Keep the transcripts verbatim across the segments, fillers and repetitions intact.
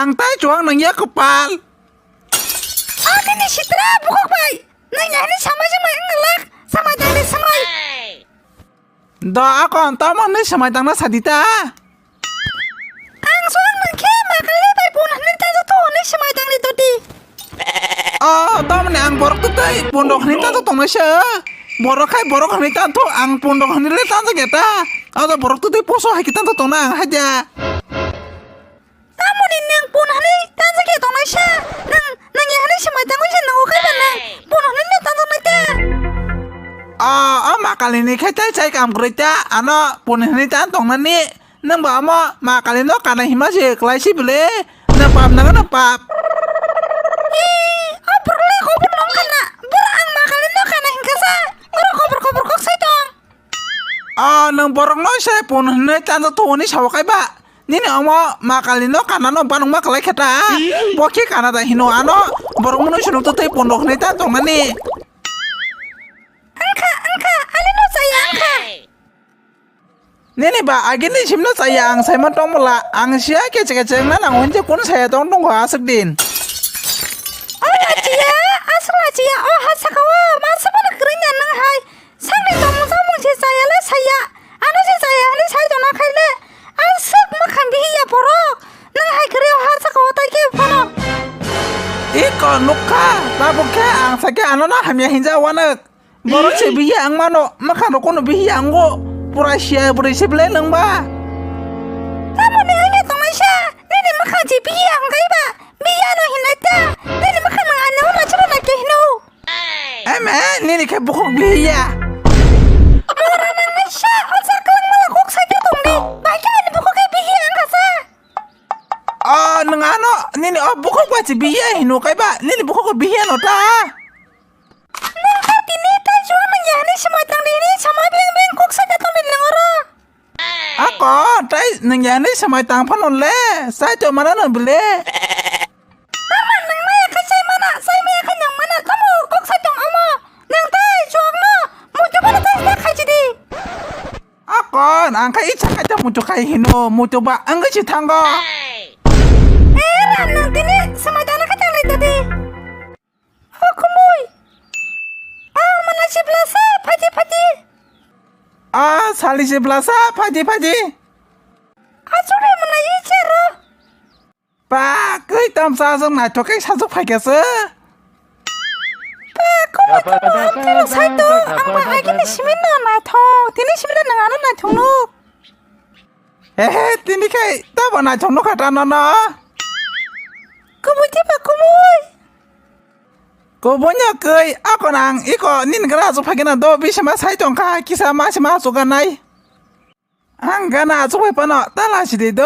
Ang tai chuang nang ya kwpal. Ani ni sitra bukhuk bai. Nang ya ni samai samai ang lak. Samai dang ni samai. Do akon tamo ni samai dang na sadita. Ang suang nang khe ma kali bai pun hani ta to ni samai dang ni to di. Oh, tamo ni ang borok tu tai pun dok hani ta to tong na se. Borok khai borok hani ta to ang pun dok hani le ta to geta. Oh, borok tu tai poso hai kita to tong na ang haja. Tamoni nwng pun hani tansa khe tongnai sa. Nwng, nwng ya hani swmai tangwi se nwngo kaiba nwng pun hani no tansa nai ta. A, a ma kali ni khe tai chai kam kwrwi ta. Ano pun hani tan tongnani. Nwng ba amo ma kali no kana hima se kwlai si bwle. Nwng pap nang no pap. E, o borok le kobor nong kana. Borok ang ma kali no kana hinkha sa. Oro kobor kobor kok sai tong. A, nwng borok no se pun hani tansa tongoni sawo kaiba. Nini omo ma kali no kana no banung ma kalai kheta. Bo khe kana da hino ano borok mwnwi sunuk to tei pondok hinwi ta tong nani. Angkha, angkha, ani no chaya angkha. Nini ba agini sim no chaya ang saima tong bwla ang sia keche keche wngna nango hinje kun saya tong tong aswk din. O lachiya, aswk lachiya, o ha saka o ma sabana kwrwngya nang hai. Sakni tongmung samung se chaya le saya. Ano se chaya hinwi sai tongna khai le. Aswk mwkhang bihiya borok. Nwng hai kwrwi o har saka o tai khe phano. Iko nukha, tabuk khe ang sakhe ano no hamya hinja wanwk. Borok se bihiya ang mano, mwkhang rok kono bihiya ango. Pura siya bwrwi se belai nwng ba. Tamoni wngya tongnaisa, nini mwkhang se bihiya ang kaiba. Bihiya no hinai ta, nini mwkhang nwng ani o lachibo nai khe hino. Eme, nini khe bukhuk bihiya. Mora nang nai sa, o sa kwlwng mala kok sai khe tong di. Bai khe ani bukhuk khe bihiya ang kha sa. O, nwng ano, nini o bukhuk bai se bihiya hino kaiba, nini bukhuk khe bihiya no ta. Nwng kha tini tai chuwa nang ya hinwi swmai tang di hinwi sama beng beng kok sai khe tong di nwng oro. Ako, tai nwng ya hinwi swmai tang phano le, sai to mana no bile. Tamo nwng maya khai sai mana, sai maya khai nwng mana, tamo kok sai tong omo. Nwng tai chuwak no, muitu bono tai sai khai chidi. Akon, ang khai icha khai ta muitu khai hino, muitu ba ang khai si thango. Eh, ram nwng tini swmai tang khai tang lai tadi. O khumui. Ah, mana si blasa, phati phati. Ah, sali si blasa, phati phati. Achuri mana ichero. Pa, kwi tamsa jong naithok khe sajok phaikha se. Pa, khumui tamo, ang khe no sai to, ang ba hai khe ni simi no naithok, tini simi no nang ano naithok nuk. Ehe, tini khe tamo naithok nuk kha ta no no. Khumui tei ba khumui. Kubunyo kwi, ako nang iko nini gana achuk phaikhe na do, bisima sai tongkha, kisa masima achuk ganai. Ang gana achuk bai phano, tala sidi do.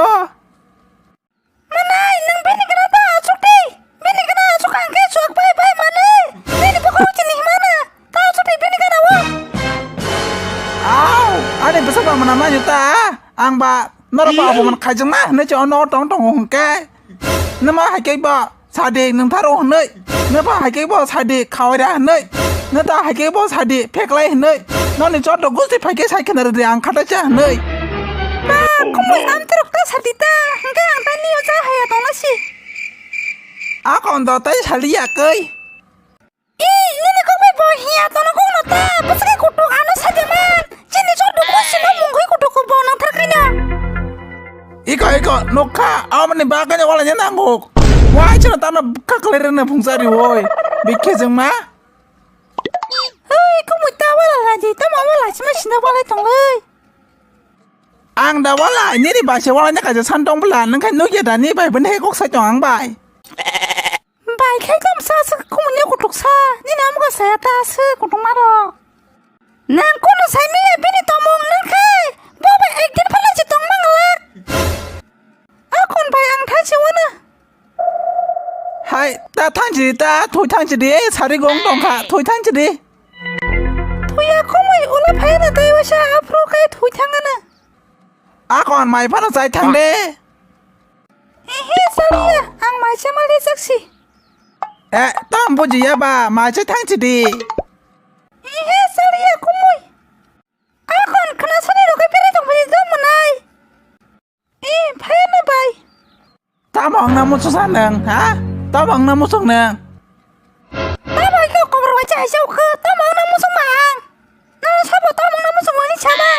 Manai, nwng bini gana ta achuk di. Bini gana achuk ang khe chuak bai bai mani. Bini bukhuk chini himana. Ta achuk di bini gana o. Au, ani bwswk ba mana mani ta. Ang ba norok ba aboman khaijak na hinwi chwng no tong tong hwnkhe. Nima hai khe ba. Sadi, nwng tharo hwnwi, nwba hai khe bo sadi, khawaira hwnwi, nwta hai khe bo sadi, pheklai hwnwi, noni joto gusti phai khe sai khna rwdi ang khataisa hwnwi. Ba, khumui amtwrwk ta sadi ta, hwnkhe ang tai nio cha haya tongna si. A kondo tai saliya kwi. Ih, nini kokbai bo hiya tono kokno ta, bwswk khe kutuk ano sajaman, chini joto gusti no mungkhai kutuk bo nangthar khaina. Iko, iko, nukha, aboni bagwi wala nya nango. Wai chwla tamo bwkha khlai rwna phungsa riwoi. Bikhe jengma. Hei, khumui ta wala laji, tamo wala sima sinda walai tonglai. Ang da wala, nini bai se wala nya kaisa san tong bwla, nang khai nukya da ni bai bini hai kok sai tong ang bai. Bai khai tamo sa sa khumui nya kutuk sa, nini amo ka saya ta sa kutuk maro. Nang kono saimaya bini tomung nang khe, bo bai ekdin phano se tong manglak. Akon bai ang thai se wano. Hai, ta thang si di, ta thui thang si di, eh, sari gong tong kha, thui thang si di. Thuya khumui ulo phai na tai wasa aphru kai thui thang ana. Akon mai phano chai thang de. Ehe, saliya, ang mai se mal de saksi. Eh, tam bujiya ba, mai se thang si di. Ehe, saliya khumui. Akon khna sani rokai pere tong phai do manai. Eh, phai na bai. Tamo Ang na muchung sa nang, ha? Tamo ang na muchung nang? Tamo ang khe kobor waisa hai sa ukhe, tamo ang na muchung ma ang? Nang sabo tamo ang na muchung wani sama?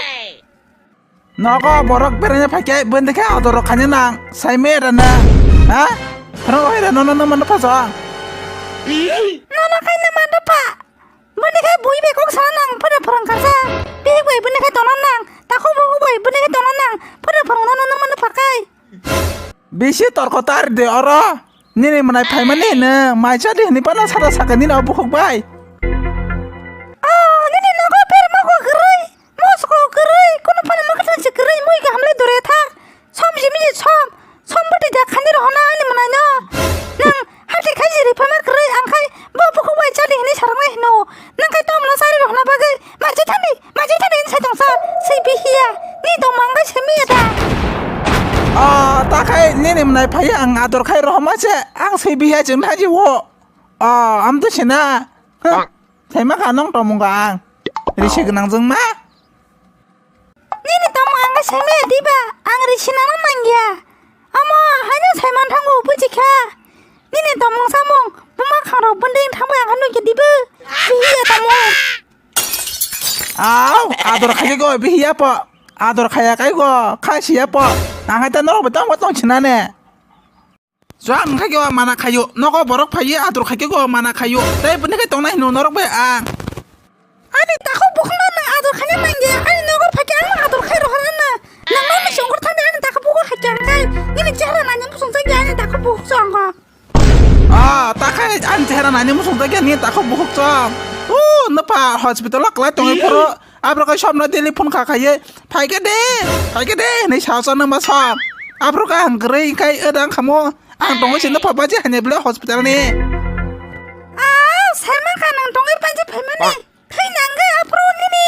Nogo borok beraina phaikhe bwndikhe adoro khaina nang, saimera nang, ha? Rong oira nono no mano phaso ang. Nono khaina mano pha. Bwndikhe bui bai kok sana nang, phano phwrwng kasa. Bihik bai bwndikhe tongna nang, takhuk bukhuk bai bwndikhe tongna nang, phano phwrwng nono no mano phakai. Bisi torko tar de oro. Nini mwnai phaimani hino, maisa di hini pano sara saka nini o bukhuk bai. Oh, nini nogo berma ko kwrwi, mos ko kwrwi, kono pano mwkhang se kwrwi, mui kaham le dore thak. Som jimi je som, som bwtwi da khani rohona ani mwnai no. Nang hati khai jiri phaima kwrwi, ang khai bo bukhuk bai chali hini sarang bai hino. Nang khai tom no sari rohona bagwi, maji thani. Majai thani sai tongsa, swi bihiya, ni tongmang bai simi ya da. Ah, ta khai nini mwnai phai ang ador khai rohoma se, ang swi bihiya chwng thaji wo. Ah, am to sina. Huh. Thaima kha nong tongmung ang. Risi gwnang jwng ma. Nini tongmung ang simi ya diba, ang risi nang nang ya. Amo, haino saiman thango buji kha. Nini tongmung samung, buma khangrok bwnding thangbai ang kha nukya dibo. Bihiya tamo. Au, ador khaikhe go bihiya po. Ador khaya kai go, kha siya po. Nang hai ta norok bai tong tong sinane. Chuak khai go mana khayo. Nogo borok phaiye ador khaikhe go mana khayo. Tai bini khai tongnai hino norok bai ang. Ani takhuk bukhukno nang ador khaina nangya. Ani nogo phaikhe ang ador khai rohorna. Nang no ni songkhor thangdi ani takhuk bukhuk hai khe ang khai. Nini chehra nani musung jagya ani takhuk bukhuk songkho. Ah, ta khai ani chehra nani musuk da kya ni takhuk bukhuk chong. Uh, napa hospital o kwlai tongwi phoro. Abro kai somno daily phone kha khaiye. Phaikhe de, phaikhe de, hinwi sa sa nang ma som. Abro kai ang kwrwi kai odang khamo. Ang tongwi se napa baji hanya bela hospital ni. Ah, sai ma kha nang tongwi baji phaimani. Thwi nangkhe aphuru nini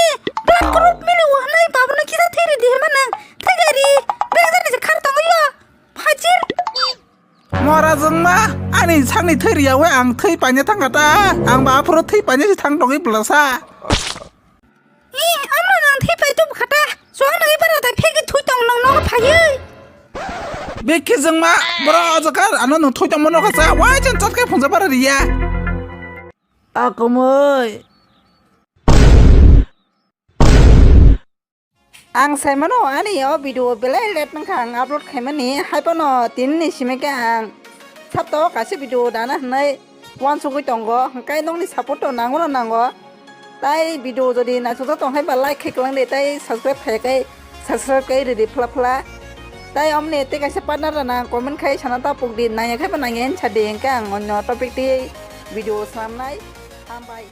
blood group mili o hwnwi babono kisa thwi ridi hwnba nang thwi gari. Belai jani je khar tongwi o. Phajir. Mora jwngma ani sakni thwi riyawi ang thwi paina thangkha ta. Ang ba aphuru thwi paina se thang tongwi bwlasa. Ih, amno nang thwi pai tubukha ta. Chuwak nangwi bara da phegi thwi tong nang nogo phaiwi. Bikhi jwngma boro o jaga ano nang thwi tongma nokha sa. Wai chen chat khe phungsa bara riya. Akumui. Ang saimano ani o video belai late nangkha ang upload khaimani, haiphano tinini simi khe ang saptao kaisa video dana hinwi wansugwi tongo, hwnkhe nokni support to nangono nango. Tai video jodi naisukjak tong hai ba like khai kwlang de, tai subscribe khai khai subscribe khai ridi phla phla. Tai omni tei kaisa partner rana comment khai sana ta pukdi, nangya khai ba nangya hinsa di, hwnkhe ang onyo topic tei video swnamnai. Hambai.